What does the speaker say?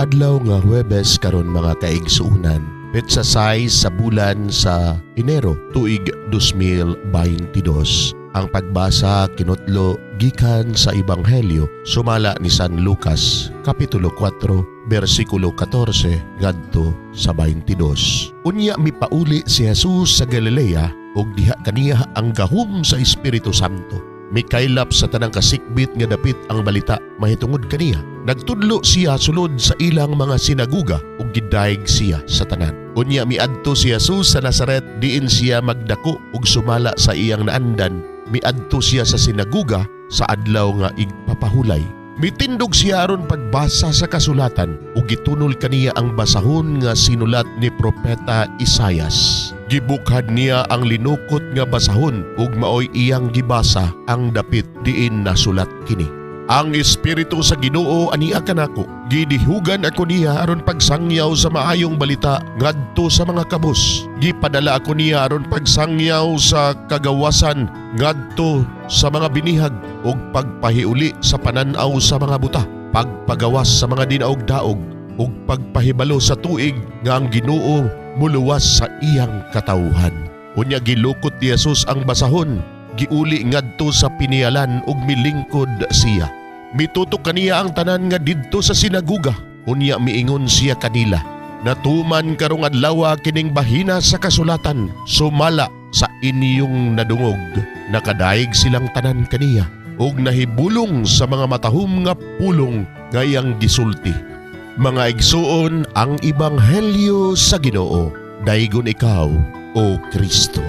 Adlaw nga Huwebes karon, mga kaigsuonan. Petsa 6 sa bulan sa Enero, tuig 2022. Ang pagbasa kinutlo gikan sa Ebanghelyo sumala ni San Lucas, Kapitulo 4, bersikulo 14 ngadto sa 22. Unya mipauli si Jesus sa Galilea ug diha kaniya ang gahom sa Espiritu Santo. Mikaylap sa tanang kasikbit nga dapit ang balita mahitungod kaniya. Nagtudlo siya sulod sa ilang mga sinaguga ug gidayeg siya sa tanan. Unya miadto si Jesus sa Nazaret diin siya magdako, ug sumala sa iyang naandan, miadto siya sa sinaguga sa adlaw nga igpapahulay. Mitindog siya aron pagbasa sa kasulatan ug gitunol kaniya ang basahon nga sinulat ni Propeta Isayas. Gibukhad niya ang linukot nga basahon ug maoy iyang gibasa ang dapit diin nasulat kini. "Ang Espiritu sa Ginoo ania kanako. Gidihugan ako niya aron pagsangyaw sa maayong balita ngadto sa mga kabus. Gipadala ako niya aron pagsangyaw sa kagawasan ngadto sa mga binihag ug pagpahiuli sa pananaw sa mga buta, pagpagawas sa mga dinaog-daog ug pagpahibalo sa tuig nga ang Ginoo muluwas sa iyang katawhan." Unya gilukot ni Jesus ang basahon, giuli ngadto sa pinialan ug milingkod siya. Mitutok kaniya ang tanan nga didto sa sinaguga. Unya miingon siya kanila, "Natuman karong adlaw kining bahina sa kasulatan sumala sa inyong nadungog." Nakadayeg silang tanan kaniya ug nahibulong sa mga matahom nga pulong nga iyang gisulti. Mga igsuon, ang ebanghelyo sa Ginoo. Daygon ikaw, O Kristo.